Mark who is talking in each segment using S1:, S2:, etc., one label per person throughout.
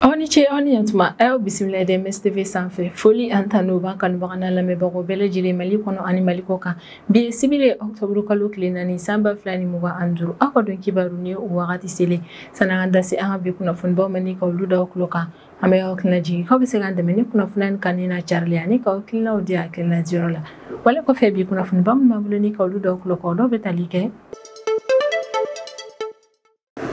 S1: Aw ni ce aw ni yantuma a y'aw bisimila DMS TV sanfɛ. Foli an tanu b'an kanubaga n'a lamɛnbagaw bɛɛ lajɛlen Mali kɔnɔ ani Mali kɔ kan. Bi ye sibiri ye octobre kalo tile 4 san 2025. Aw ka don kibaru ni o wagati selen. Sanni an ka da se an ka bi kunnafonibaw ma ni ka olu da aw tulo kan, an bɛ aw hakilina jigin k'aw bɛ se k'an dɛmɛ ni kunnafoniya nin kanuni n'a carili ani k'aw hakilinaw di hakilina diyɔrɔ la. Wale kɔfɛ bi kunnafoniba minnu b'an bolo ni ka olu da aw tulo kan, o dɔw bɛ tali kɛ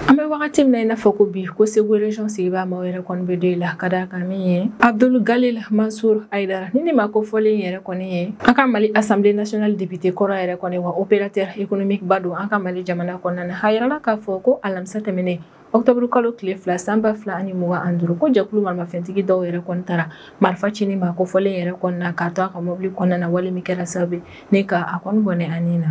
S1: an bɛ wagati min na i n'a fɔ ko bi ko Segu région sigibaa maaw yɛrɛ kɔni bɛ deuil la ka d'a kan min ye Abdul Galil Mansour Aïdara ni maa ko fɔlen yɛrɛ kɔni ye an ka Mali Assemblée nationale député kɔrɔ yɛrɛ kɔni wa opérateur économique ba don an ka Mali jamana kɔnɔna na. A yirala k'a fɔ ko alamisa tɛmɛnen octobre kalo tile 2 san 2025 ko jɛkulu maramafɛntigi dɔw yɛrɛ kɔni taara marifa ci ni maa ko fɔlen yɛrɛ kɔni na k'a to a ka mobili kɔnɔna na, wale min kɛra sababu ni ka a kɔni bɔnɛ a ni na.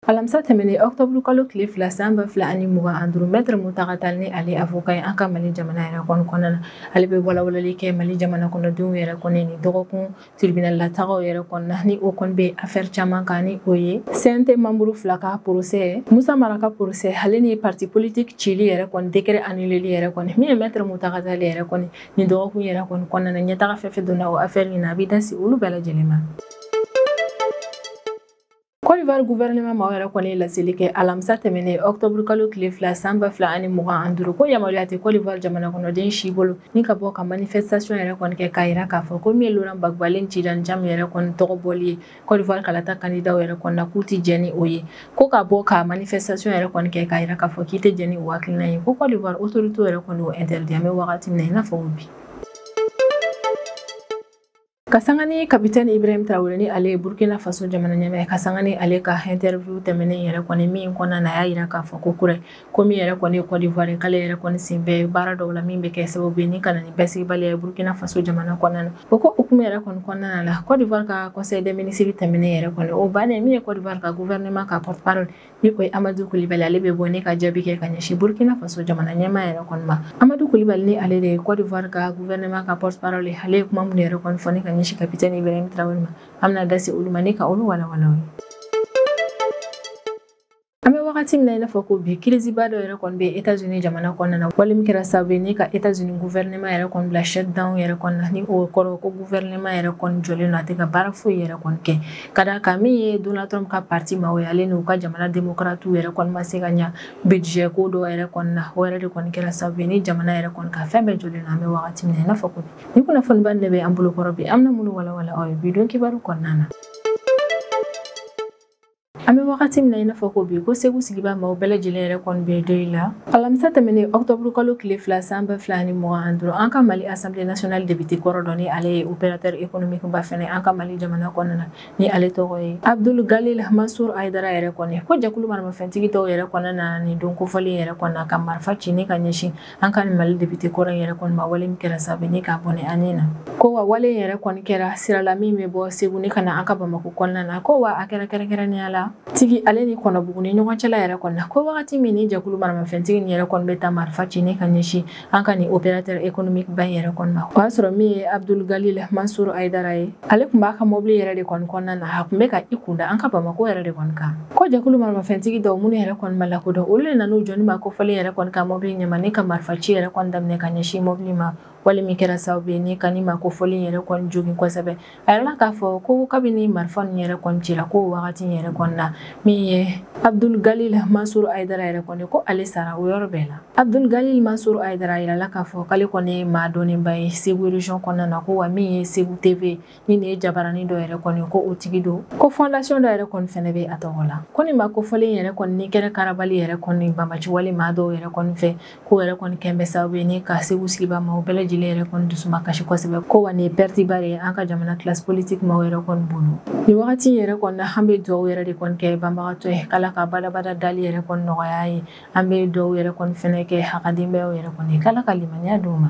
S1: Alamisa tɛmɛnen octobre kalo tile 2 san 2025 maître Mountaga Tall ni ale avocat ye an ka Mali jamana yɛrɛ kɔni kɔnɔna na, ale bɛ walawalali kɛ Mali jamana kɔnɔdenw yɛrɛ kɔni ni dɔgɔkun tribunal latagaw yɛrɛ kɔnɔna na, ni o kɔni bɛ affaire caman kan ni o ye CNT membre 2 ka procès, Musa Mara ka procès, ale ni parti politique cili yɛrɛ kɔni décret annulé yɛrɛ kɔni min ye maître Mountaga Tall yɛrɛ kɔni ni dɔgɔkun yɛrɛ kɔni kɔnɔna na ɲɛtaga fɛn fɛn donna o affaire in na, a bɛ da se olu bɛɛ lajɛlen ma. Côte d'Ivoire gouvernement maaw yɛrɛ kɔni ye laseli kɛ alamisa tɛmɛnen octobre kalo tile 2 san 2025 ko yamaruya tɛ Côte d'Ivoire jamana kɔnɔden si bolo ni ka bɔ ka manifestation yɛrɛ kɔni kɛ k'a yira k'a fɔ ko min ye Laurent Gbagbo ale ni Tidjane Thiam yɛrɛ kɔni tɔgɔ bɔli ye Côte d'Ivoire kalata candidat yɛrɛ kɔni na k'u tɛ jɛn ni o ye, ko ka bɔ ka manifestation yɛrɛ kɔni kɛ k'a yira k'a fɔ k'i tɛ jɛn ni o hakilina ye, ko Côte d'Ivoire autorité yɛrɛ kɔni y'o interdit an bɛ wagati min na i n'a fɔ bi. Ka sanga ni capitaine Ibrahim Traoré ni ale ye Burkina Faso jamana ɲɛmaa ye, ka sanga ni ale ka interview tɛmɛnen yɛrɛ kɔni min kɔnɔna na, a y'a yira k'a fɔ ko kura ko min yɛrɛ kɔni ye Côte d'Ivoire k'ale yɛrɛ kɔni sen bɛ baara dɔw la min bɛ kɛ sababu ye ni ka na ni basigibaliya ye Burkina Faso jamana kɔnɔna na. O ko hukumu yɛrɛ kɔni kɔnɔna la, Côte d'Ivoire ka conseil des ministres tɛmɛnen yɛrɛ kɔni o bannen min ye Côte d'Ivoire ka gouvernement ka porte parole ni o ye Amadou Coulibaly, ale bɛ bɔ ne ka jaabi kɛ ka ɲɛsin Burkina Faso jamana ɲɛmaa yɛrɛ kɔni ma. Amadou Coulibaly ni ale de ye Côte d'Ivoire ka gouvernement ka porte parole, ale ye kuma minnu yɛrɛ kɔni fɔ ne ka ɲɛsin capitaine Ibrahim Traoré ma, an bɛna da se olu ma ne ka olu walawala. An bɛ wagati min na i n'a fɔ ko bi crise ba dɔ yɛrɛ kɔni bɛ États-Unis jamana kɔnɔna na, wale min kɛra sababu ye ni ka États-Unis gouvernement yɛrɛ kɔni bila shutdown yɛrɛ kɔnɔna na, ni o kɔrɔ ko gouvernement yɛrɛ kɔni jɔlen don a tɛ ka baara foyi yɛrɛ kɔni kɛ, ka d'a kan min ye Donald Trump ka parti maaw ye ale n'u ka jamana démocrates yɛrɛ kɔni ma se ka ɲa budget ko dɔ yɛrɛ kɔni na, o yɛrɛ de kɔni kɛra sababu ye ni jamana yɛrɛ kɔni ka fɛn bɛɛ jɔlen don an bɛ wagati min na i n'a fɔ ko bi. Ni kunnafoniba de bɛ an bolo kɔrɔ bi, an bɛna minnu walawala aw ye bi don kibaru kɔnɔna na. An bɛ wagati min na i n'a fɔ ko bi ko Segu sigibaa maaw bɛɛ lajɛlen yɛrɛ kɔni bɛ deuil la. Alamisa tɛmɛnen octobre kalo tile 2 san 2025 an ka Mali Assemblée nationale député kɔrɔ dɔ ni ale ye opérateur économique ba fɛnɛ an ka Mali jamana kɔnɔna na, ni ale tɔgɔ ye Abdul Galil Mansour Aïdara yɛrɛ kɔni, ko jɛkulu maramafɛntigi dɔw yɛrɛ kɔnɔna na nin don kofɔlen yɛrɛ kɔnɔna ka marifa ci ne ka ɲɛsin an ka Mali député kɔrɔ yɛrɛ kɔni ma, wale min kɛra sababu ni k'a bɔnɛ an na. Ko wa wale yɛrɛ kɔni kɛra sira la min bɛ bɔ Segu ni ka na an ka Bamakɔ kɔnɔna na, ko wa a kɛra kɛrɛnkɛrɛnnenya la tigi ale ni Kɔnɔbugu ni ɲɔgɔn cɛla yɛrɛ kɔni na, ko wagati min ni jɛkulu maramafɛntigi nin yɛrɛ kɔni bɛ taa marifa ci ne ka ɲɛsin an ka nin opérateur économique ba in yɛrɛ kɔni ma, o y'a sɔrɔ min ye Abdul Galil Mansour Aïdara ye, ale tun b'a ka mobili yɛrɛ de kɔni kɔnɔna na, a tun bɛ ka i kunda an ka Bamakɔ yɛrɛ de kɔni kan. Ko jɛkulu maramafɛntigi dɔw minnu yɛrɛ kɔni ma lakodɔn, olu de nan'u jɔ ni maa kofɔlen yɛrɛ kɔni ka mobili ɲɛma ne ka marifa ci yɛrɛ kɔni daminɛ ka ɲɛsin mobili ma, wale min kɛra sababu ye ni ka ni maa kofɔlen yɛrɛ kɔni jogin kosɛbɛ. A yɛrɛ la k'a fɔ ko kabini marifa ninnu yɛrɛ kɔni cira ko wagati yɛrɛ kɔni na min ye Abdul Galil Mansour Aïdara yɛrɛ kɔni ko ale sara o yɔrɔ bɛɛ la. Abdul Galil Mansour Aïdara yirala k'a fɔ k'ale kɔni ye maa dɔnnenba ye Segu région kɔnɔna na, ko wa min ye Segu TV ni nin ye jabaranin dɔ yɛrɛ kɔni ko o tigi don, ko fondation dɔ yɛrɛ kɔni fɛnɛ bɛ a tɔgɔ la. Ko nin maa kofɔlen yɛrɛ kɔni ni kɛra karabali yɛrɛ kɔni banbaci wale maa dɔw yɛrɛ kɔni fɛ, ko yɛrɛ kɔni kɛn bɛ sababu ye ni ka Segu sigibaa maaw bɛɛ lajɛlen yɛrɛ kɔni dusuma kasi kosɛbɛ, ko wa nin ye perte ba de ye an ka jamana classe politique maaw yɛrɛ kɔni bolo. Nin wagati yɛrɛ kɔni na an bɛ dugawu yɛrɛ de kɔni kɛ banbagatɔ ye k'Ala ka badabada dali yɛrɛ kɔni nɔgɔya ye, an bɛ dugawu yɛrɛ kɔni fɛnɛ kɛ a ka denbayaw yɛrɛ kɔni ye k'Ala ka limaniya d'u ma.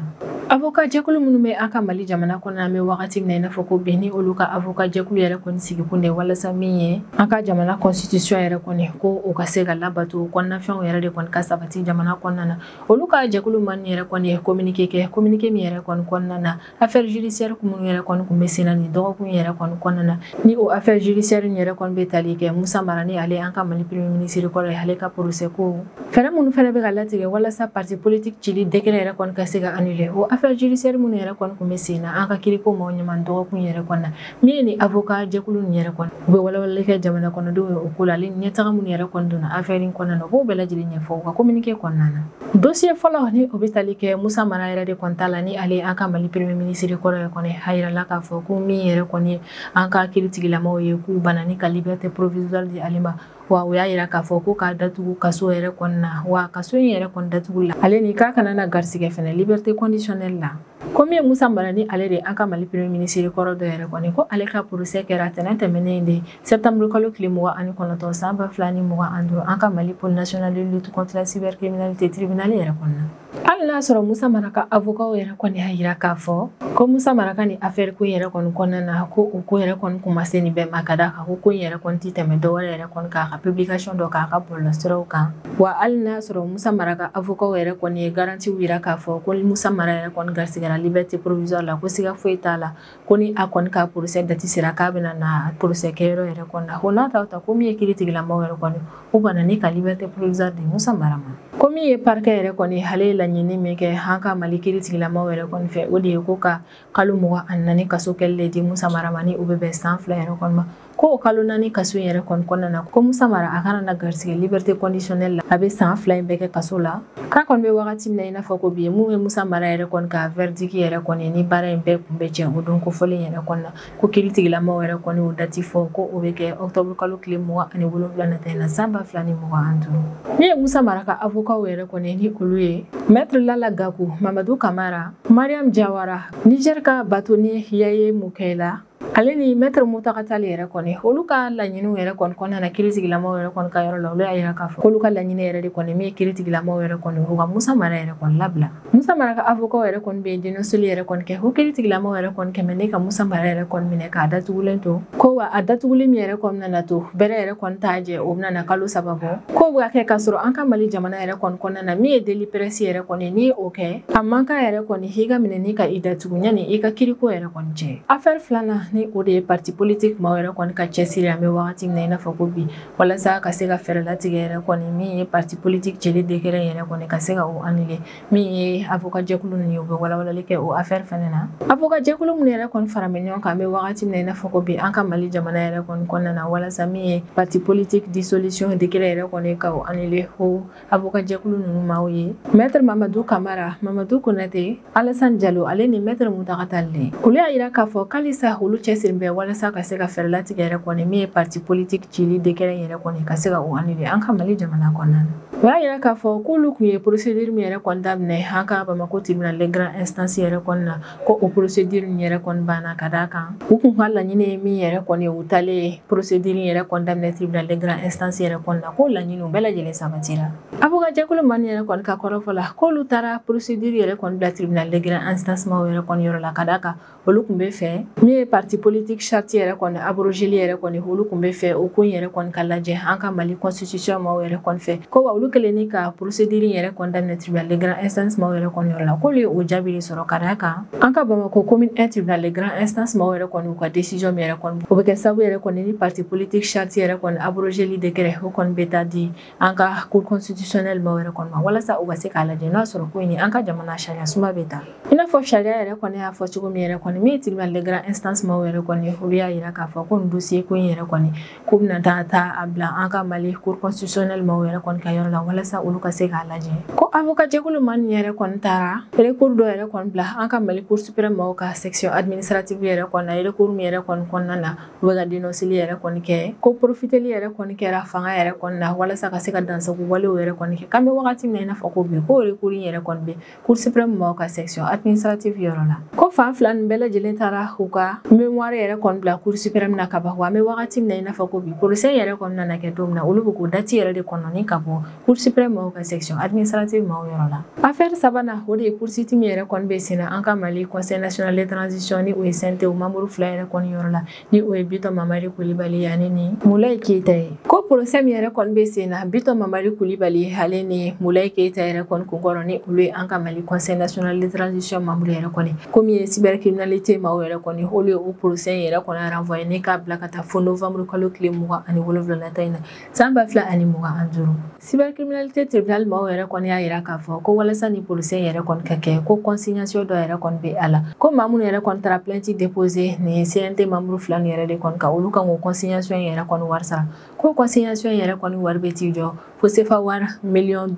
S1: Avocat jɛkulu minnu bɛ an ka Mali jamana kɔnɔ an bɛ wagati min na i n'a fɔ ko bi ni olu ka avocat jɛkulu yɛrɛ kɔni sigikun de walasa min ye an ka jamana constitution yɛrɛ kɔni ko o ka se ka labato kɔnɔnafɛnw yɛrɛ de kɔni ka sabati jamana kɔnɔna na. Olu ka jɛkulu man yɛrɛ kɔni ye communiqué kɛ, communiqué min yɛrɛ kɔni kɔnɔna na affaire judiciaire minnu yɛrɛ kɔni kun bɛ sen na nin dɔgɔkun yɛrɛ kɔni kɔnɔna na, ni o affaire judiciaire yɛrɛ kɔni bɛ tali kɛ Moussa Mara ni ale an ka Mali premier ministre kɔrɔ ye, ale ka procès ko fɛɛrɛ minnu fɛnɛ bɛ ka latigɛ walasa parti politique cili décret yɛrɛ kɔni ka se ka annuler, o affaire judiciaire minnu yɛrɛ kɔni kun bɛ sen na an ka kiriko maaw ɲɛma dɔgɔkun yɛrɛ kɔnɔ na, min ye ni avocat jɛkulu nin yɛrɛ kɔni u bɛ walawalali kɛ jamana kɔnɔdenw ye o ko la, ale ɲɛtaga minnu yɛrɛ kɔni donna affaire in kɔnɔna na, u b'o bɛɛ lajɛlen ɲɛfɔ u ka communiqué kɔnɔna na. Dossier fɔlɔ ni o bɛ tali kɛ Moussa Mara yɛrɛ de kɔni ta la, ni ale an ka Mali premier ministre kɔrɔ yɛrɛ kɔni a yirala k'a fɔ ko min yɛrɛ kɔni ye an ka kiiritigilamaw ye k'u banna ni ka liberté provisoire di ale ma, wa o y'a yira k'a fɔ ko k'a datugu kaso yɛrɛ kɔni na, wa kaso in yɛrɛ kɔni datugu la ale ni k'a kana na garisigɛ fɛnɛ liberté conditionnelle la. Ko min ye Moussa Mara ni ale de an ka Mali premier ministre kɔrɔ dɔ yɛrɛ kɔni ko ale ka procès kɛra tɛnɛn tɛmɛnen de septembre kalo tile 29 san 2025 an ka Mali pôle national de lutte contre la cybercriminalité tribunal yɛrɛ kɔnɔna. Hali n'a sɔrɔ Moussa Mara ka avocat yɛrɛ kɔni y'a yira k'a fɔ ko Moussa Mara ka nin affaire ko yɛrɛ kɔni kɔnɔna na ko o ko yɛrɛ kɔni kun ma se nin bɛɛ ma, ka d'a kan ko ko in yɛrɛ kɔni ti tɛmɛ dɔwɛrɛ yɛrɛ kɔni k'a ka publication dɔ k'a ka bɔlɔlɔsiraw kan. Wa hali n'a sɔrɔ Moussa Mara ka avocat yɛrɛ kɔni ye garantie yira k'a fɔ ko Moussa Mara yɛrɛ kɔni garisigɛra liberté provisoire la, ko siga foyi t'a la, ko ni a kɔni ka procès date sera k'a bɛna na procès kɛyɔrɔ yɛrɛ kɔni na, ko n'a ta ko min ye kiiritigilamaw yɛrɛ kɔni u banna ni ka liberté provisoire di Moussa Mara ma. Ko min ye parquet yɛrɛ kɔni ale ye laɲini min kɛ an ka Mali kiiritigilamaw yɛrɛ kɔni fɛ, o de ye ko ka kalo 24 kaso kɛli de di Moussa Mara ma, ni o bɛ bɛn san 2 yɛrɛ kɔni ma. Ko o kalo 4 kaso in yɛrɛ kɔni kɔnɔna na ko Moussa Mara a kana na garisigɛ liberté conditionnelle la, a bɛ san 2 in bɛɛ kɛ kaso la. K'a kɔni bɛ wagati min na i n'a fɔ ko bi mun ye Moussa Mara yɛrɛ kɔni ka verdict yɛrɛ kɔni ni baara in bɛɛ kun bɛ cɛ o don kofɔlen yɛrɛ kɔni na, ko kiiritigilamaw yɛrɛ kɔni o date fɔ ko o bɛ kɛ octobre kalo tile 27 nata in na san 2025. Min ye Moussa Mara ka avocat yɛrɛ kɔni ni olu ye Maître Lala Gakou, Mamadou Kamara, Mariam Diawara, Niger ka bâtonnier Yaye Mukela, ale ni Maître Mountaga Tall yɛrɛ kɔni olu ka laɲiniw yɛrɛ kɔni kɔnɔna na kiiritigilamaw yɛrɛ kɔni ka yɔrɔ la, olu y'a yira k'a fɔ k'olu ka laɲini yɛrɛ de kɔni min ye kiiritigilamaw yɛrɛ kɔni u ka Moussa Mara yɛrɛ kɔni labila. Moussa Mara ka avocat yɛrɛ kɔni bɛ dénonceli yɛrɛ kɔni kɛ ko kiiritigilamaw yɛrɛ kɔni kɛmɛ ne ka Moussa Mara yɛrɛ kɔni minɛ k'a datugulen to, ko wa a datuguli min yɛrɛ kɔni nana to bɛrɛ yɛrɛ kɔni t'a jɛ o bɛna na kalo 3 bɔ, ko bɛ ka kɛ k'a sɔrɔ an ka Mali jamana yɛrɛ kɔni kɔnɔna na min ye délit presse yɛrɛ kɔni n'i y'o kɛ a man kan yɛrɛ kɔni i ka minɛ ni ka i datugu yanni i ka kiriko yɛrɛ kɔni cɛ. Affaire filanan ni o de ye parti politique maaw yɛrɛ kɔni ka cɛsiri an bɛ wagati min na i n'a fɔ ko bi walasa ka se ka fɛɛrɛ latigɛ yɛrɛ kɔni min ye parti politique cili décret yɛrɛ kɔni ka se ka o annuler, min ye avocat jɛkulu ninnu ye u bɛ walawalali kɛ o affaire fɛnɛ na. Avocat jɛkulu minnu yɛrɛ kɔni fara bɛ ɲɔgɔn kan an bɛ wagati min na i n'a fɔ ko bi an ka Mali jamana yɛrɛ kɔni kɔnɔna na walasa min ye parti politique dissolution décret yɛrɛ kɔni ka o annuler, o avocat jɛkulu ninnu maaw ye Maître Mamadou Kamara, Mamadou Konaté, Alassane Diallo ale ni Maître Mountaga Tall. Olu y'a yira k'a fɔ k'alisa olu cɛsiri bɛ walasa ka se ka fɛɛrɛ latigɛ yɛrɛ kɔni min ye parti politique cili décret yɛrɛ kɔni ka se ka o annuler an ka Mali jamana kɔnɔna na. O y'a yira k'a fɔ k'olu kun ye procédure min yɛrɛ kɔni daminɛ an ka Bamako tribunal de grande instance yɛrɛ kɔni na, ko o procédure min yɛrɛ kɔni banna, ka d'a kan u kun ka laɲini ye min yɛrɛ kɔni ye u taalen procédure yɛrɛ kɔni daminɛ tribunal de grande instance yɛrɛ kɔni na, k'o laɲiniw bɛɛ lajɛlen sabatira. Avocat jɛkulu maa yɛrɛ kɔni ka kɔrɔfɔ la k'olu taara procédure yɛrɛ kɔni bila tribunal de grande instance maaw yɛrɛ kɔni yɔrɔ la, ka d'a kan olu kun bɛ fɛ min ye parti politique charte yɛrɛ kɔni abrogeli yɛrɛ kɔni olu kun bɛ fɛ o ko in yɛrɛ kɔni ka lajɛ an ka Mali constitution maaw yɛrɛ kɔni fɛ, ko wa olu kɛlen ni ka procédure yɛrɛ kɔni daminɛ tribunal de grande instance maaw yɛrɛ kɔni yɔrɔ la, k'olu ye o jaabi de sɔrɔ, ka d'a kan an ka Bamako commune 1 tribunal de grande instance maaw yɛrɛ kɔni u ka décision min yɛrɛ kɔni o bɛ kɛ sababu yɛrɛ kɔni ni parti politique charte yɛrɛ kɔni abrogeli décret o kɔni bɛ taa di an ka cour constitutionnelle maaw yɛrɛ kɔni ma walasa u ka se k'a lajɛ n'a sɔrɔ ko in ni an ka jamana sariya suma bɛ ta. I n'a fɔ sariya yɛrɛ kɔni y'a fɔ cogo min yɛrɛ kɔni min ye tribunal de grande instance maaw yɛrɛ kɔni olu y'a yira k'a fɔ ko nin dossier ko in yɛrɛ kɔni k'u bɛna taa a bila an ka Mali cour constitutionnelle maaw yɛrɛ kɔni ka yɔrɔ la walasa olu ka se k'a lajɛ. Ko avocat jɛkulu maa nin yɛrɛ kɔni taara recours dɔ yɛrɛ kɔni bila an ka Mali cour suprême maaw ka section administrative yɛrɛ kɔni na, recours min yɛrɛ kɔni kɔnɔna na u bɛ ka dénonceli yɛrɛ kɔni kɛ ko profiteli yɛrɛ kɔni kɛra fanga yɛrɛ kɔni na walasa ka se ka dansago walew yɛrɛ kɔni kɛ. K'an bɛ wagati min na i n'a fɔ ko bi ko recours in yɛrɛ kɔni bɛ cour suprême maaw ka section administrative yɔrɔ la. Ko fan fila nin bɛɛ lajɛlen taara u ka mémoire yɛrɛ kɔni bila cour suprême na ka ban, wa an bɛ wagati min na i n'a fɔ ko bi procès yɛrɛ kɔni nana kɛ don min na olu bɛ k'o date yɛrɛ de kɔnɔ ni ka bɔ Cour suprême maaw ka section administrative maaw yɔrɔ la. Affaire sabanan, o de ye poursuite min yɛrɛ kɔni bɛ sen na an ka Mali Conseil national de transition, ni o ye CNT, o membre fila yɛrɛ kɔni yɔrɔ la, ni o ye Bitɔn Mamadi Kulibali ani ni Mulayi Keyita ye. Ko procès min yɛrɛ kɔni bɛ sen na Bitɔn Mamadi Kulibali ale ni Mulayi Keyita yɛrɛ kɔni kunkɔrɔ, ni olu ye an ka Mali Conseil national de transition membre yɛrɛ kɔni, ko min ye cybercriminalité maaw yɛrɛ kɔni, olu ye o procès yɛrɛ kɔni renvoyé ni k'a bila ka taa fo novembre kalo tile 27 nata in na san 2025. Cybercriminalité tribunal maaw yɛrɛ kɔni y'a yira k'a fɔ ko walasa ni procès yɛrɛ kɔni ka kɛ, ko consignation dɔ yɛrɛ kɔni bɛ a la, ko maa minnu yɛrɛ kɔni taara plainte déposé ni CNT membre fila nin yɛrɛ de kɔni kan, olu kan k'o consignation yɛrɛ kɔni wari sara. Ko consignation yɛrɛ kɔni wari bɛ t'i jɔ fo sefa wari 5,100,000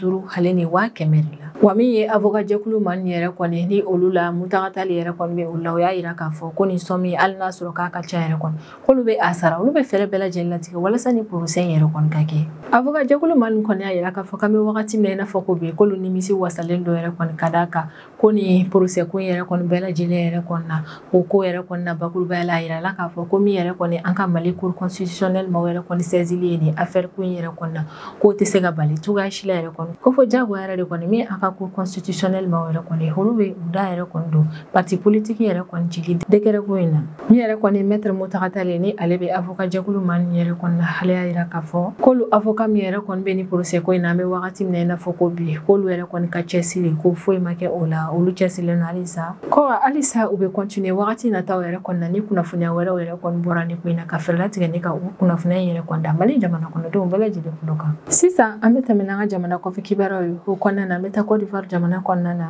S1: de la. Wa min ye avocat jɛkulu maa nin yɛrɛ kɔni, ni olu la Mutaga Tali yɛrɛ kɔni bɛ olu la, o y'a yira k'a fɔ ko nin somme, hali n'a sɔrɔ k'a ka ca yɛrɛ kɔni, k'olu bɛ a sara, olu bɛ fɛɛrɛ bɛɛ lajɛlen latigɛ walasa ni procès yɛrɛ kɔni ka kɛ. Avocat jɛkulu maa nin kɔni y'a yira k'a fɔ k'an bɛ wagati min na i n'a fɔ ko bi, k'olu nimisi wasalen dɔ yɛrɛ kɔni ka d'a kan ko nin procès ko yɛrɛ kɔni bɛɛ lajɛlen yɛrɛ kɔni na, o ko yɛrɛ kɔni na bakurubaya la, a yirala k'a fɔ ko min yɛrɛ kɔni an ka Mali Cour constitutionnelle maaw yɛrɛ kɔni saisili ye nin affaire ko in yɛrɛ kɔni na, k'o tɛ se ka bali cogoya si la yɛrɛ kɔni, ko fɔ diyagoya yɛrɛ de kɔni min an ka Cour constitutionnelle maaw yɛrɛ kɔni, olu bɛ u da yɛrɛ kɔni don parti politique yɛrɛ kɔni cili décret ko in na. Min yɛrɛ kɔni maître Mutaga Tali, ni ale bɛ avocat jɛkulu maa nin yɛrɛ kɔni na, ale y'a yira k'a fɔ k'olu avocat min yɛrɛ kɔni bɛ ni procès ko in na, an bɛ wagati min na i n'a fɔ ko bi, k'olu yɛrɛ kɔni ka cɛsiri ko foyi ma kɛ o la, olu cɛsirilen don halisa, ko halisa u bɛ continuer wagati nataw yɛrɛ kɔni na ni kunnafoniya wɛrɛw yɛrɛ kɔni bɔra ni ko in na, ka fɛɛrɛ latigɛ ni ka u kunnafoniya in yɛrɛ kɔni da Mali jamana kɔnɔdenw bɛɛ lajɛlen kulo kan. Sisan an bɛ tɛmɛ n'an ka jamana kɔfɛ kibaruyaw ye. O kɔnɔna na, an bɛ taa Côte d'Ivoire jamana kɔnɔna na.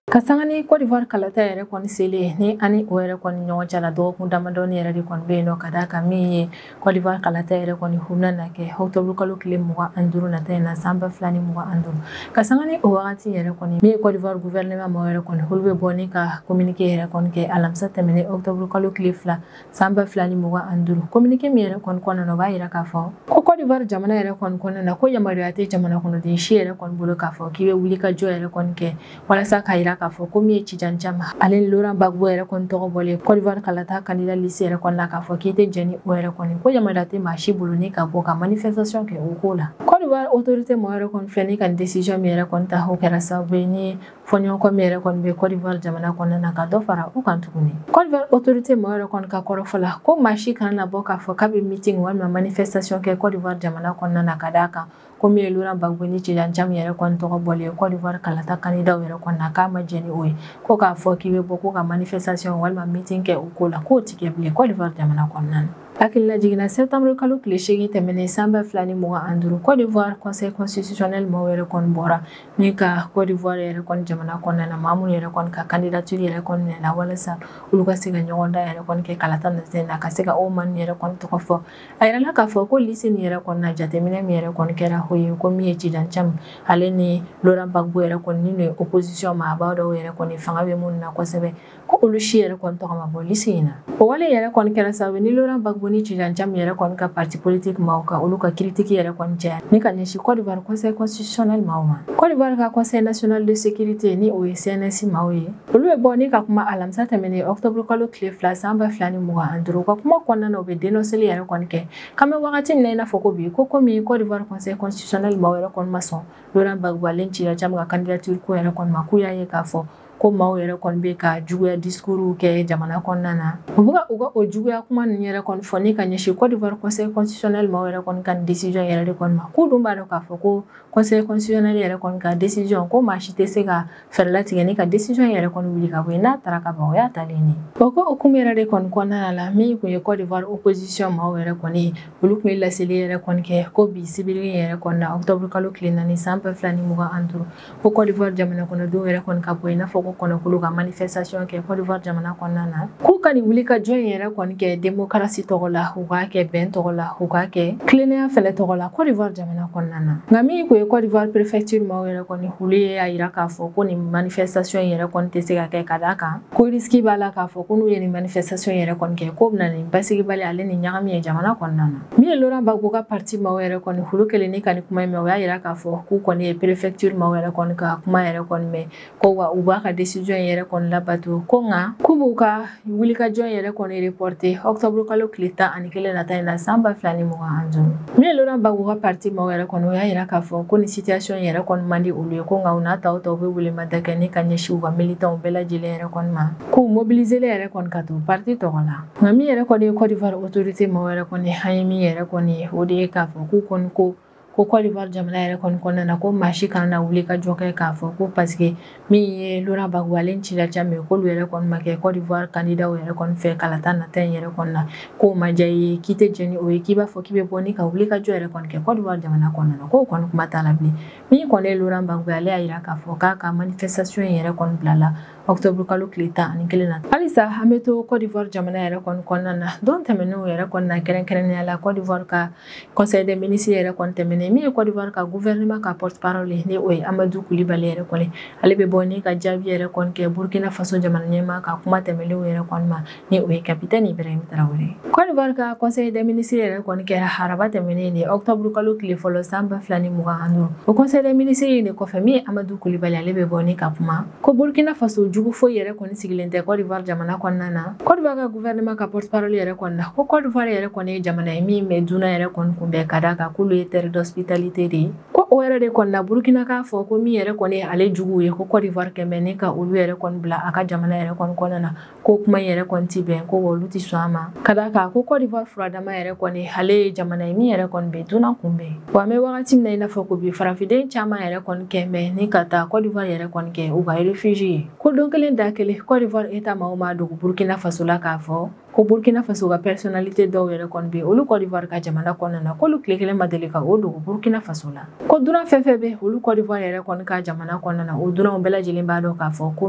S1: Ka sanga ni Côte d'Ivoire kalata yɛrɛ kɔni selen ni ani o yɛrɛ kɔni ɲɔgɔn cɛ la, dɔgɔkun damadɔni yɛrɛ de kɔni bɛ yen nɔ, ka d'a kan min ye Côte d'Ivoire kalata yɛrɛ kɔni humna na kɛ octobre kalo tile 25 nata in na san 2025. Ka sanga ni o wagati yɛrɛ kɔni, min ye Côte d'Ivoire gouvernement maaw yɛrɛ kɔni, olu bɛ bɔ ni ka communiqué yɛrɛ kɔni kɛ alamisa tɛmɛnen octobre kalo tile 2 san 2025. Communiqué min yɛrɛ kɔni kɔnɔna na, o b'a yira k'a fɔ ko Côte d'Ivoire jamana yɛrɛ kɔni kɔnɔna na, ko yamaruya tɛ jamana kɔnɔden si yɛrɛ kɔni bolo k'a fɔ k'i bɛ wuli ka jɔ yɛrɛ kɔni kɛ walasa k'a yira k'a fɔ ko min ye Tidjane Thiam ale ni Laurent Gbagbo yɛrɛ kɔni tɔgɔ bɔlen Côte d'Ivoire kalata candidat liste yɛrɛ kɔni na, k'a fɔ k'i tɛ jɛn ni o yɛrɛ kɔni, ko yamaruya tɛ maa si bolo ni ka bɔ ka manifestation kɛ o ko la. Côte d'Ivoire autorité mɔgɔ yɛrɛ kɔni filɛ ni ka décision min yɛrɛ kɔni ta, o kɛra sababu ye ni fɔɲɔgɔnkɔ min yɛrɛ kɔni bɛ Côte d'Ivoire jamana kɔnɔna na, ka dɔ fara o kan tuguni. Côte d'Ivoire autorité mɔgɔ yɛrɛ kɔni ka kɔrɔfɔ la, ko maa si kana na bɔ k'a fɔ k'a bɛ meeting walima manifestation kɛ Côte d'Ivoire jamana kɔnɔna na, ka d'a kan ko min ye Laurent Gbagbo ni Tidjane Thiam yɛrɛ kɔni tɔgɔ bɔlen Côte d'Ivoire kalata candidat yɛrɛ kɔni na, k'a ma jɛn ni o ye, ko k'a fɔ k'i bɛ bɔ ko ka manifestation walima meeting kɛ o ko la, k'o ti kɛ bilen Côte d'Ivoire jamana kɔnɔna na. Hakilila jiginna, septembre kalo tile 8 tɛmɛnen san 2025, Côte d'Ivoire Conseil constitutionnel maaw yɛrɛ kɔni bɔra ni ka Côte d'Ivoire yɛrɛ kɔni jamana kɔnɔna na, maa minnu yɛrɛ kɔni ka candidature yɛrɛ kɔni nana walasa olu ka se ka ɲɔgɔn dan yɛrɛ kɔni kɛ kalata nata in na, ka se ka o maa ninnu yɛrɛ kɔni tɔgɔ fɔ. A yirala k'a fɔ ko liste nin yɛrɛ kɔni na, jateminɛ min yɛrɛ kɔni kɛra, o ye ko min ye Tidjane Thiam ale ni Laurent Gbagbo yɛrɛ kɔni, ni ye opposition maaba dɔw yɛrɛ kɔni fanga bɛ minnu na kosɛbɛ, ko olu si yɛrɛ kɔni tɔgɔ ma bɔ liste in na. O wale yɛrɛ kɔni kɛra sababu ni Laurent Gbagbo ni Tidjane Thiam yɛrɛ kɔni ka parti politique maaw ka olu ka critique yɛrɛ kɔni caya ni ka ɲɛsin Côte d'Ivoire Conseil constitutionnel maaw ma. Côte d'Ivoire ka Conseil national de sécurité, ni o ye CNS maaw ye, olu bɛ bɔ ni ka kuma alamisa tɛmɛnen octobre kalo tile 2 san 2025. U ka kuma kɔnɔna na, u bɛ dénonceli yɛrɛ kɔni kɛ k'an bɛ wagati min na i n'a fɔ ko bi, ko komi Côte d'Ivoire Conseil constitutionnel maaw yɛrɛ kɔni ma sɔn Laurent Gbagbo ale ni Tidjane Thiam ka candidature ko yɛrɛ kɔni ma, k'u y'a ye k'a fɔ ko maaw yɛrɛ kɔni bɛ ka juguya discours kɛ jamana kɔnɔna na. U bɛ ka u ka o juguya kuma ninnu yɛrɛ kɔni fɔ ni ka ɲɛsin Côte d'Ivoire Conseil constitutionnel maaw yɛrɛ kɔni ka décision yɛrɛ de kɔni ma, k'u dun b'a dɔn k'a fɔ ko Conseil constitutionnel yɛrɛ kɔni ka décision, ko maa si tɛ se ka fɛɛrɛ latigɛ ni ka décision yɛrɛ kɔni wuli ka bɔ yen, n'a taara ka ban o y'a talen ye. O ko hukumu yɛrɛ de kɔni kɔnɔna la, min kun ye Côte d'Ivoire opposition maaw yɛrɛ kɔni ye, olu kun ye laseli yɛrɛ kɔni kɛ ko bi sibiri yɛrɛ kɔni na octobre kalo tile 4 san 2025, ko Côte d'Ivoire jamana kɔnɔdenw yɛrɛ kɔni ka bɔ i n'a fɔ ko kɔnɔkulu ka manifestation kɛ Côte d'Ivoire jamana kɔnɔna na, k'u ka nin wuli ka jɔ in yɛrɛ kɔni kɛ démocratie tɔgɔ la, u k'a kɛ bɛn tɔgɔ la, u k'a kɛ tilennenya fɛnɛ tɔgɔ la Côte d'Ivoire jamana kɔnɔna na. Nka min kun ye Côte d'Ivoire préfecture maaw yɛrɛ kɔni, olu ye a yira k'a fɔ ko nin manifestation yɛrɛ kɔni tɛ se ka kɛ, ka d'a kan ko risque b'a la k'a fɔ ko n'u ye nin manifestation yɛrɛ kɔni kɛ, k'o bɛna nin basigibali ale ni ɲagami ye jamana kɔnɔna na. Min ye Laurent Gbagbo ka parti maaw yɛrɛ kɔni, olu kɛlen ni ka nin kuma in mɛn, o y'a yira k'a fɔ k'u kɔni ye préfecture maaw yɛrɛ kɔni ka kuma yɛrɛ kɔni mɛn, ko wa u b'a ka décision in yɛrɛ kɔni labato, ko nka k'u b'u ka wulikajɔ in yɛrɛ kɔni reporter octobre kalo tile 11 nata in na san 2025. Min ye Laurent Gbagbo ka parti maaw yɛrɛ kɔni, o y'a yira k'a fɔ ko ni situation in yɛrɛ kɔni man di olu ye, ko nka u n'a taw ta u bɛ welemada kɛ ni ka ɲɛsin u ka militants bɛɛ lajɛlen yɛrɛ kɔni ma, k'u mobiliser yɛrɛ kɔni ka to parti tɔgɔ la. Nka min yɛrɛ kɔni ye Côte d'Ivoire autorité maaw yɛrɛ kɔni, an ye min yɛrɛ kɔni ye, o de ye k'a fɔ k'u kɔni ko Côte d'Ivoire jamana yɛrɛ kɔni kɔnɔna na, ko maa si kana na wuli ka jɔ kɛ k'a fɔ ko parce que min ye Laurent Gbagbo ale cila caman ye, k'olu yɛrɛ kɔni ma kɛ Côte d'Ivoire candidat yɛrɛ kɔni fɛ kalata nata in yɛrɛ kɔni na, k'o ma diya i ye, k'i tɛ jɛn ni o ye, k'i b'a fɔ k'i bɛ bɔ ni ka wuli ka jɔ yɛrɛ kɔni kɛ Côte d'Ivoire jamana kɔnɔna na, k'o kɔni kuma t'a la bilen. Min kɔni ye Laurent Gbagbo, ale y'a yira k'a fɔ k'a ka manifestation in yɛrɛ kɔni bilala octobre kalo tile 11 na. Halisa an bɛ to Côte d'Ivoire jamana yɛrɛ kɔni kɔnɔna na, don tɛmɛnenw yɛrɛ kɔni na, kɛrɛnkɛrɛnnenya la Côte d'Ivoire ka conseil des ministres yɛrɛ kɔni tɛmɛnen, min ye Côte d'Ivoire ka gouvernement ka porte parole ye, ni o ye Amadou Coulibaly yɛrɛ kɔni, ale bɛ bɔ ni ka jaabi yɛrɛ kɔni kɛ Burkina Faso jamana ɲɛmaa ka kuma tɛmɛnenw yɛrɛ kɔni ma, ni o ye capitaine Ibrahim Traoré. Côte d'Ivoire ka conseil des ministres yɛrɛ kɔni kɛra araba tɛmɛnen de octobre kalo tile fɔlɔ san 2025. O conseil des ministres in de kɔfɛ, min ye Amadou Coulibaly, ale bɛ bɔ ni ka kuma ko Burkina Faso jugu foyi yɛrɛ kɔni sigilen tɛ Côte d'Ivoire jamana kɔnɔna na. Côte d'Ivoire ka gouvernement ka porte parole yɛrɛ kɔni na, ko Côte d'Ivoire yɛrɛ kɔni ye jamana ye min bɛ dunan yɛrɛ kɔni kunbɛn, ka d'a kan k'olu ye terre d'hospitalité de ye, ko o yɛrɛ de kɔni na Burkina k'a fɔ ko min yɛrɛ kɔni ye ale jugu ye, ko Côte d'Ivoire kɛmɛ ni ka olu yɛrɛ kɔni bila a ka jamana yɛrɛ kɔni kɔnɔna na, ko kuma in yɛrɛ kɔni ti bɛn, ko olu ti sɔn a ma, ka d'a kan ko Côte d'Ivoire furadama yɛrɛ kɔni, ale ye jamana ye min yɛrɛ kɔni bɛ dunan kunbɛn. Wa an bɛ wagati min na i n'a fɔ ko bi, farafiden caman yɛrɛ kɔni kɛmɛ ni ka taa Côte d'Ivoire yɛrɛ kɔni kɛ u ka réfugié ye, ko don kelen da kelen Côte d'Ivoire État maaw ma dogo Burkina Faso la k'a fɔ ko Burkina Faso ka personnalité dɔw yɛrɛ kɔni bɛ olu Côte d'Ivoire ka jamana kɔnɔna na, k'olu tile kelen ma deli ka o dogo Burkina Faso la, ko dunan fɛn fɛn bɛ olu Côte d'Ivoire yɛrɛ kɔni ka jamana kɔnɔna na, o dunanw bɛɛ lajɛlen b'a dɔn k'a fɔ ko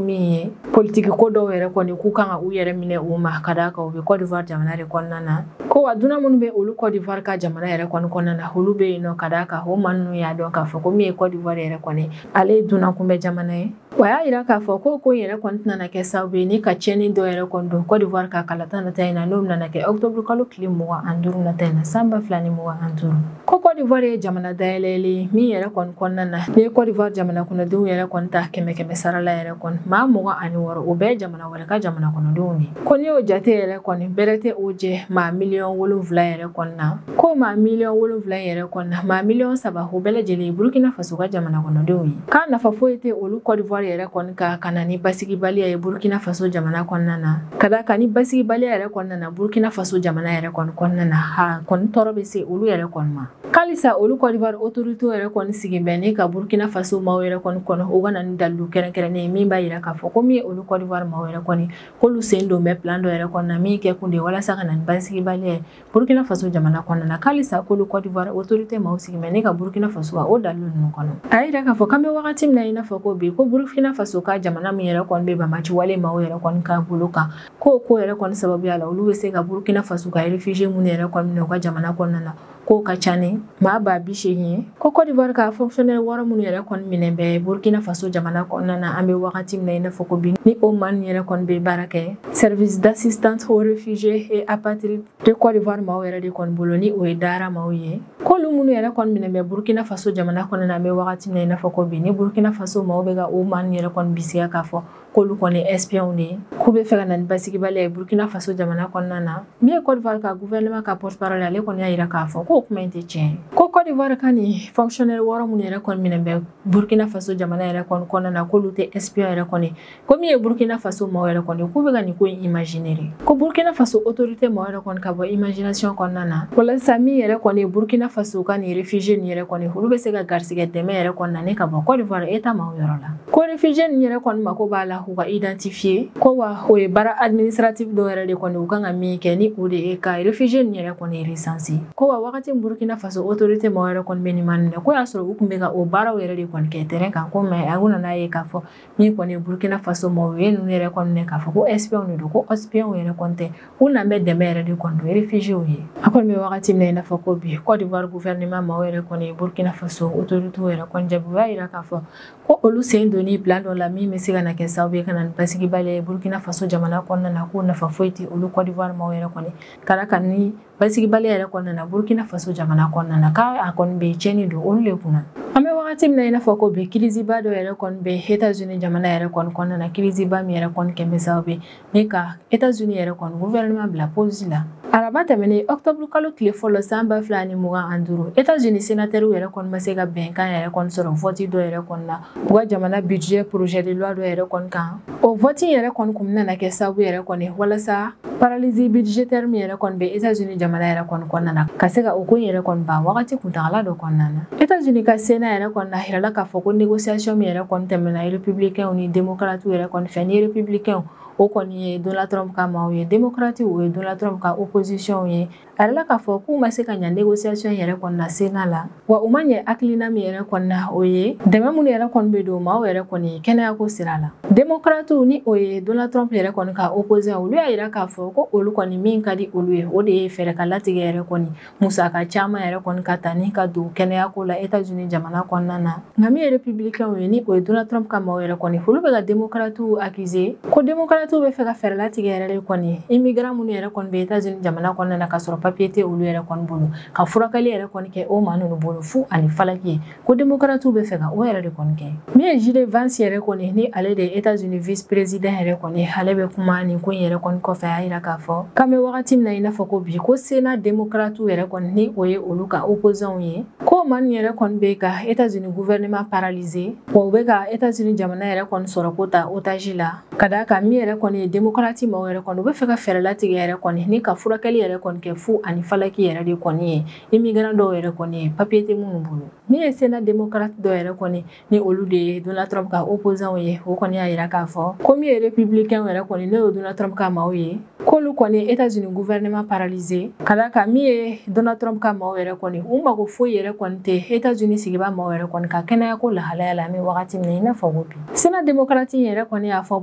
S1: min ye politiki ko dɔw yɛrɛ kɔni k'u kan ka u yɛrɛ minɛ u ma, ka d'a kan u bɛ Côte d'Ivoire jamana de kɔnɔna na, ko wa dunan minnu bɛ olu Côte d'Ivoire ka jamana yɛrɛ kɔni kɔnɔna na, olu bɛ yen nɔ ka d'a kan o maa ninnu y'a dɔn k'a fɔ ko min ye Côte d'Ivoire yɛrɛ kɔni, ale ye dunan kunbɛ jamana ye. Wa y'a yira k'a fɔ ko in yɛrɛ kɔni tɛna kɛ sababu ye ni ka tiɲɛni dɔ yɛrɛ kɔni don Côte d'Ivoire ka kalata nata in na, n'o nana kɛ octobre kalo tile 25 nata in na san 2025. Ko Côte d'Ivoire ye jamana dayɛlɛlen min yɛrɛ kɔni kɔnɔna na, n'i ye Côte d'Ivoire jamana kɔnɔdenw yɛrɛ kɔni ta 100 sara la yɛrɛ kɔni, maa 26 o bɛɛ ye jamana wɛrɛ ka jamana kɔnɔdenw de ye. Ko n'i y'o jate yɛrɛ kɔni, bɛrɛ tɛ o jɛ maa miliyɔn 7 yɛrɛ kɔni na, ko maa miliyɔn 7 yɛrɛ kɔni na, maa miliyɔn 3 o bɛɛ lajɛlen ye Burkina Faso ka jamana kɔnɔdenw ye. K'a nafa foyi tɛ olu Côte d'Ivoire yɛrɛ kɔni ka na ni basigibaliya ye Burkina Faso jamana kɔnɔna na, ka d'a kan ni basigibaliya yɛrɛ kɔnɔna na Burkina Faso jamana yɛrɛ kɔni kɔnɔna na, a kɔni tɔɔrɔ bɛ se olu yɛrɛ kɔni ma. Halisa olu Côte d'Ivoire autorité yɛrɛ kɔni sigi bɛ ni ka Burkina Faso maaw yɛrɛ kɔni kɔnɔ, u ka na ni dalilu kɛrɛnkɛrɛnnen ye min b'a yira k'a fɔ ko min ye olu Côte d'Ivoire maaw yɛrɛ kɔni, k'olu sen don bɛ plan dɔ yɛrɛ kɔnɔna na min kɛ kun de ye walasa ka na ni basigibaliya ye Burkina Faso jamana kɔnɔna na. Halisa k'olu Côte d'Ivoire autorité maaw sigi bɛ ni ka Burkina Faso ka o dalilu ninnu kɔnɔ. A yira k'a fɔ k'an bɛ wagati min na i n'a fɔ ko bi, ko Burkina Faso ka jamana min yɛrɛ kɔni bɛ bamaci wale maaw yɛrɛ kɔni ka bolo kan, k'o ko yɛrɛ kɔni sababuya la olu bɛ se ka Burkina Faso ka réfugié minnu yɛrɛ kɔni minɛ u ka jamana kɔnɔna na, k'o ka ca ni maa 80,000 ye. Ko Côte d'Ivoire ka fonctionnaire 6 minnu yɛrɛ kɔni minɛ bɛ Burkina Faso jamana kɔnɔna na, an bɛ wagati min na i n'a fɔ ko bi, ni o maa ninnu yɛrɛ kɔni bɛ baara kɛ service d'assistance aux réfugiés et apatrides de Côte d'Ivoire maaw yɛrɛ de kɔni bolo, ni o ye DARA maaw ye, k'olu minnu yɛrɛ kɔni minɛ bɛ Burkina Faso jamana kɔnɔna na, an bɛ wagati min na i n'a fɔ ko bi, ni Burkina Faso maaw bɛ ka o maa ninnu yɛrɛ kɔni bisigiya k'a fɔ k'olu kɔni espions de ye, k'u bɛ fɛ ka na ni basigibaliya ye Burkina Faso jamana kɔnɔna na. Min ye Côte d'Ivoire ka gouvernement ka porte parole, ale kɔni y'a yira k'a fɔ k'o kuma in tɛ tiɲɛ ye, ko Côte d'Ivoire ka nin fonctionnaire 6 minnu yɛrɛ kɔni minɛ bɛ Burkina Faso jamana yɛrɛ kɔni kɔnɔna na, k'olu tɛ espion yɛrɛ kɔni, ko min ye Burkina Faso maaw yɛrɛ kɔni, k'u bɛ ka nin ko in imaginer de, ko Burkina Faso autorité maaw yɛrɛ kɔni ka bɔ imagination kɔnɔna na, walasa min yɛrɛ kɔni ye Burkina Faso ka nin réfugié nin yɛrɛ kɔni, olu bɛ se ka garisɛgɛ dɛmɛ yɛrɛ kɔni na ni ka bɔ Côte d'Ivoire État maaw yɔrɔ la, ko réfugié nin yɛrɛ kɔni mako b'a la u ka identifier, ko wa o ye baara administratif dɔw yɛrɛ de kɔni u kan ka min kɛ ni o de ye ka réfugié nin yɛrɛ kɔni recenser, ko wa wagati Burkina Faso autorité maaw yɛrɛ kɔni bɛ nin ma minɛ, ko y'a sɔrɔ u tun bɛ ka o baaraw yɛrɛ de kɔni kɛ terrain kan, ko mais a nana ye k'a fɔ min kɔni ye Burkina Faso maaw ye ninnu yɛrɛ kɔni minɛ k'a fɔ ko espions de don, ko espions yɛrɛ kɔni tɛ, u nan bɛ dɛmɛ yɛrɛ de kɔni don réfugiés ye. A kɔni bɛ wagati min na i n'a fɔ ko bi, Côte d'Ivoire gouvernement maaw yɛrɛ kɔni ye Burkina Faso autorité yɛrɛ kɔni jaabi, u y'a yira k'a fɔ ko olu sen donni plan dɔ la min bɛ se ka na kɛ sababu ye ka na ni basigibaliya ye Burkina Faso jamana kɔnɔna na, k'o nafa foyi tɛ olu Côte d'Ivoire maaw yɛrɛ kɔni, ka d'a kan ni basigibaliya yɛrɛ kɔnɔna na Burkina Faso jamana kɔnɔna na, k'a kɔni bɛ tiɲɛni don olu de kunna. An bɛ wagati min na i n'a fɔ ko bi crise ba dɔ yɛrɛ kɔni bɛ États-Unis jamana yɛrɛ kɔni kɔnɔna na, crise ba min yɛrɛ kɔni kɛn bɛ sababu ye ni ka États-Unis yɛrɛ kɔni gouvernement bila pause la. Araba tɛmɛnen, octobre kalo tile fɔlɔ san 2025, États-Unis sénateur yɛrɛ kɔni ma se ka bɛnkan yɛrɛ kɔni sɔrɔ vote dɔ yɛrɛ kɔni na u ka jamana budget projet de loi dɔ yɛrɛ kɔni kan. O vote yɛrɛ kɔni kun bɛna kɛ sababu yɛrɛ kɔni walasa paralysie budgétaire min yɛrɛ kɔni bɛ États-Unis jamana yɛrɛ kɔni kɔnɔna na, ka se ka o ko in yɛrɛ kɔni ban wagati kuntagala dɔ kɔnɔna na. États-Unis ka Sénat yɛrɛ kɔni na yirala k'a fɔ ko négociation min yɛrɛ kɔni tɛmɛna républicains ni démocrates yɛrɛ kɔni fɛ, ni républicains o kɔni ye Donald Trump ka maaw ye, démocrates o ye Donald Trump ka opposition ye, a yirala k'a fɔ k'u ma se ka ɲa négociation yɛrɛ kɔni na Sénat la. Wa u ma ɲɛ hakilina min yɛrɛ kɔni na, o ye dɛmɛ minnu yɛrɛ kɔni bɛ don maaw yɛrɛ kɔni kɛnɛyako sira la. Démocrates, ni o ye Donald Trump yɛrɛ kɔni ka opposant, olu y'a yira k'a fɔ ko olu kɔni min ka di olu ye, o de ye fɛɛrɛ ka latigɛ yɛrɛ kɔni musaka caman yɛrɛ kɔni ka ta ni ka don kɛnɛyako la États-Unis jamana kɔnɔna na. Nka min ye républicains ye, ni o ye Donald Trump ka maaw yɛrɛ kɔni, olu bɛ ka démocrates accuser ko démocrates bɛ fɛ ka fɛɛrɛ latigɛ yɛrɛ de kɔni immigrant minnu yɛrɛ kɔni bɛ États-Unis jamana kɔnɔna na ka sɔrɔ papier tɛ olu yɛrɛ kɔni bolo, ka furakɛli yɛrɛ kɔni kɛ o maa ninnu bolo fu ani falaki ye, ko démocrates bɛ fɛ ka o yɛrɛ de kɔni kɛ. Min ye JD Vance yɛrɛ kɔni, ni ale de ye États-Unis vice président yɛrɛ kɔni, ale bɛ kuma nin ko in yɛrɛ kɔni kɔfɛ, a y'a yira k'a fɔ k'an bɛ wagati min na i n'a fɔ ko bi, ko Sénat démocrates yɛrɛ kɔni, ni o ye olu ka opposants ye, ko maa ninnu yɛrɛ kɔni bɛ ka États-Unis gouvernement paralysé, wa u bɛ ka États-Unis jamana yɛrɛ kɔni sɔrɔ ko ta otage la, ka d'a kan min yɛrɛ kɔni ye démocrate maaw yɛrɛ kɔni, u bɛ fɛ ka fɛɛrɛ latigɛ yɛrɛ kɔni ni ka furakɛli yɛrɛ kɔni kɛ fu ani falaki yɛrɛ de kɔni ye immigrant dɔw yɛrɛ kɔni ye papier tɛ minnu bolo. Min ye Sénat démocrate dɔw yɛrɛ kɔni, ni olu de ye Donald Trump ka opposants ye, o kɔni y'a yira k'a fɔ ko min ye républicain yɛrɛ kɔni, n'o ye Donald Trump ka maaw ye, k'olu kɔni États-Unis gouvernement paralysé, ka d'a kan min ye Donald Trump ka maaw yɛrɛ kɔni, u mago foyi yɛrɛ kɔni tɛ États-Unis sigiba maaw yɛrɛ kɔni ka kɛnɛyako lahalaya la. An bɛ wagati min na i n'a fɔ ko bi, Sénat démocrate yɛrɛ kɔni y'a fɔ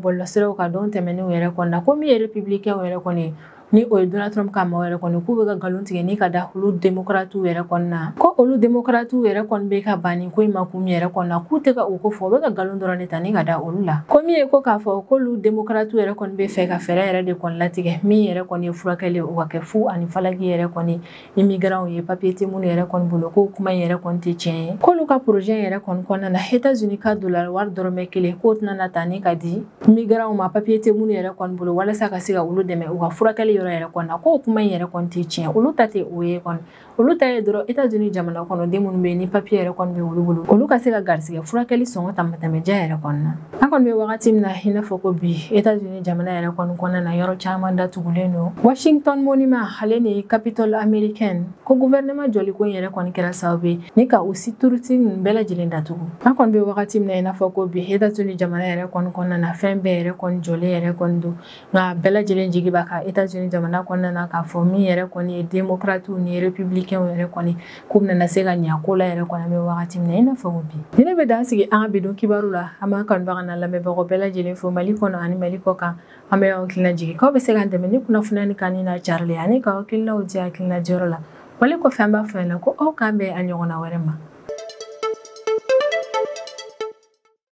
S1: bɔlɔlɔsiraw kan don tɛmɛnenw yɛrɛ kɔni na ko min ye républicain yɛrɛ kɔni, ni o ye Donald Trump ka maaw yɛrɛ kɔni, k'u bɛ ka nkalon tigɛ ni ka da olu démocrates yɛrɛ kɔni na, ko olu démocrates yɛrɛ kɔni bɛ ka ban nin ko in ma kun min yɛrɛ kɔni na, k'u tɛ ka o ko fɔ, u bɛ ka nkalon dɔrɔn de ta ni ka da olu la. Ko min ye ko k'a fɔ k'olu démocrates yɛrɛ kɔni bɛ fɛ ka fɛɛrɛ yɛrɛ de kɔni latigɛ min yɛrɛ kɔni ye furakɛli ye, o ka kɛ fu ani falaki yɛrɛ kɔni immigrants ye papier tɛ minnu yɛrɛ kɔni bolo, k'o kuma in yɛrɛ kɔni tɛ tiɲɛ ye. K'olu ka projet yɛrɛ kɔni kɔnɔna na, États-Unis ka dollar wari dɔrɔmɛ kelen k'o tɛna na ta ni ka di immigrants ma papier tɛ minnu yɛrɛ kɔni bolo, walasa ka se ka olu dɛmɛ u ka furakɛli yɔrɔ yɛrɛ kɔni na, k'o kuma in yɛrɛ kɔni tɛ tiɲɛ. Olu ta tɛ o ye kɔni, olu ta ye dɔrɔn États-Unis jamana kɔnɔden minnu bɛ yen ni papier yɛrɛ kɔni bɛ olu bolo, olu ka se ka garisɛgɛ furakɛli sɔngɔ tamatɛmɛja yɛrɛ kɔni na. An kɔni bɛ wagati min na i n'a fɔ ko bi, États-Unis jamana yɛrɛ kɔni kɔnɔna na, yɔrɔ caman datugulen don. Washington Monument ale ni Capitole américaine, ko gouvernement jɔliko in yɛrɛ kɔni kɛra sababu ye ni ka o site touristique ninnu bɛɛ lajɛlen datugu. An kɔni bɛ wagati min na i n'a fɔ ko bi, États-Unis jamana yɛrɛ kɔni kɔnɔna na, fɛn bɛɛ yɛrɛ kɔni jɔlen yɛrɛ kɔni don. Nka bɛɛ lajɛlen jigi b'a kan États-Unis jamana kɔnɔna na k'a fɔ min yɛrɛ kɔni ye démocrates ni républicains yɛrɛ kɔni, k'u bɛna se ka ɲa ko la yɛrɛ kɔni. An bɛ wagati min na i n'a fɔ ko bi, ni ne bɛ dan sigi an ka bi don kibaru la. An b'an kanubaga n'a lamɛnbagaw bɛɛ lajɛlen fo Mali kɔnɔ ani Mali kɔ kan. An bɛ aw hakilina jigin k'aw bɛ se k'an dɛmɛ ni kunnafoniya ni kan n'a carili ani k'aw hakilinaw di hakilina jɔyɔrɔ la. Wale kɔfɛ, an b'a fɔ ɲɛna ko aw k'an bɛn a ɲɔgɔnna wɛrɛ ma.